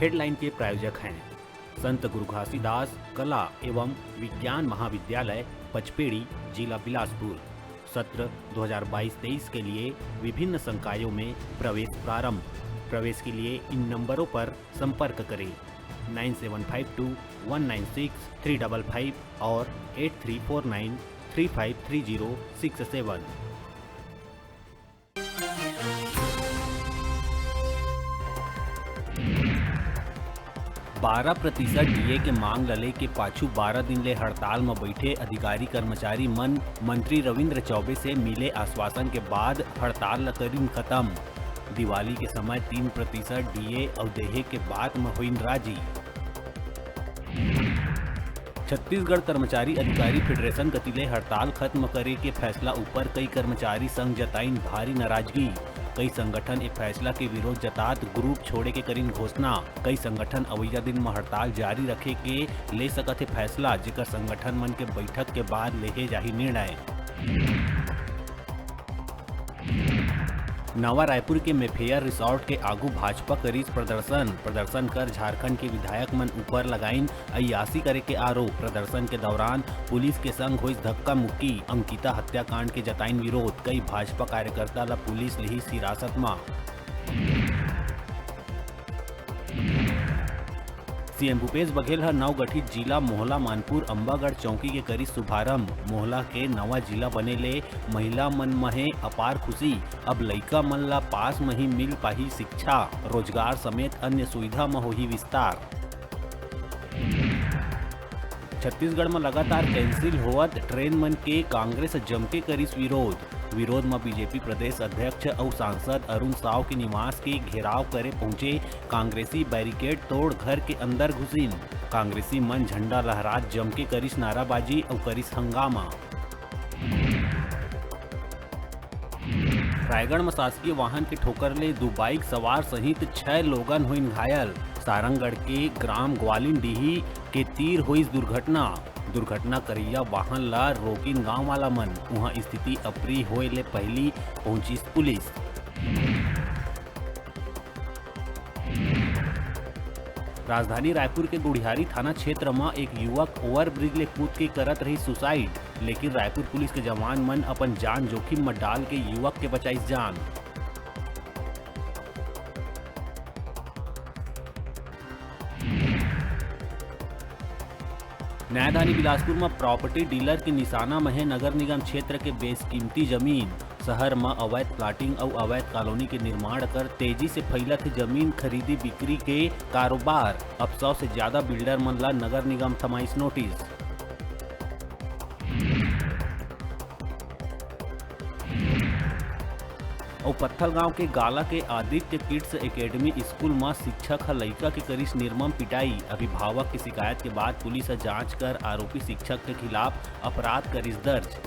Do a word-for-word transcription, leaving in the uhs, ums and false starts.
Headline के प्रायोजक हैं संत गुरु घासीदास कला एवं विज्ञान महाविद्यालय, पचपेड़ी, जिला बिलासपुर। सत्र दो हज़ार बाईस तेईस के लिए विभिन्न संकायों में प्रवेश प्रारंभ। प्रवेश के लिए इन नंबरों पर संपर्क करें, nine seven five two one nine six three double five और eight three four nine three five three zero six seven. बारह प्रतिशत डीए के मांग ल लेके पाछू बारह दिन ले हड़ताल म बइठे अधिकारी कर्मचारी मन मंत्री रविंद्र चौबे से मिले आश्वासन के बाद हड़ताल ल करिन खत्म। दिवाली के समय तीन प्रतिशत डीए अउ देहे के बात म होइन राजी। छत्तीसगढ़ कर्मचारी अधिकारी फेडरेशन कति ले हड़ताल खत्म करे के फैसला ऊपर कई कर्मचारी संघ जताइन भारी नाराजगी। कई संगठन ए फैसला के विरोध जतात ग्रुप छोड़े के करिन घोषणा। कई संगठन अवइया दिन म हड़ताल जारी रखे के ले सकत हे फैसला, जेकर संगठन मन के बैठक के बाद लेहे जाही निर्णय। नवा रायपुर के मेफेयर रिसोर्ट के आगू भाजपा करिस प्रदर्शन। प्रदर्शन कर झारखंड के विधायक मन ऊपर लगाइन अय्यासी करे के आरोप। प्रदर्शन के दौरान पुलिस के संग होइस धक्का मुक्की। अंकिता हत्याकांड के जताइन विरोध। कई भाजपा कार्यकर्ता ल पुलिस लिहिस हिरासत म। सीएम भूपेश बघेल ह नवगठित जिला मोहला मानपुर अम्बागढ़ चौकी के करिस शुभारंभ। मोहला के नवा जिला बने ले महिला मन म हे अपार खुशी। अब लइका मन ला पास म ही मिल पाही शिक्षा, रोजगार समेत अन्य सुविधा म होही विस्तार। छत्तीसगढ़ म लगातार कैंसिल होवत ट्रेन मन के कांग्रेस जमके करिस विरोध। विरोध म बीजेपी प्रदेश अध्यक्ष अउ सांसद अरुण साव के निवास के घेराव करे पहुंचे कांग्रेसी बैरिकेड तोड़ घर के अंदर घुसिन। कांग्रेसी मन झंडा लहरात जमके करिस नाराबाजी अउ करिस हंगामा। रायगढ़ म शासकीय वाहन के ठोकर ले दू बाइक सवार सहित छह लोगन होइन घायल। सारंगढ़ के ग्राम ग्वालिन डीही के तीर होइस दुर्घटना। दुर्घटना करइया वाहन ला रोकिन गांव वाला मन। उहां स्थिति अप्रिय होए ले पहिली पहुंचिस पुलिस। राजधानी रायपुर के गुढ़ियारी थाना क्षेत्र म एक युवक ओवरब्रिज ले कूद के करत रहिस सुसाइड, लेकिन रायपुर पुलिस के जवान मन अपन जान जोखिम म डाल के युवक के बचाइस जान। न्यायधानी बिलासपुर म प्रॉपर्टी डीलर के निशाना म हे नगर निगम क्षेत्र के बेसकीमती जमीन। शहर म अवैध प्लाटिंग अउ अवैध कॉलोनी के निर्माण कर तेजी से फैलत हे जमीन खरीदी बिक्री के कारोबार। अब सौ से ज्यादा बिल्डर मन ला नगर निगम थमाइस नोटिस। अउ पत्थलगांव के गाला के आदित्य किड्स एकेडमी स्कूल म शिक्षक ह लइका के करिस निर्मम पिटाई। अभिभावक के शिकायत के बाद पुलिस ह जांच कर आरोपी शिक्षक के खिलाफ अपराध करिस दर्ज।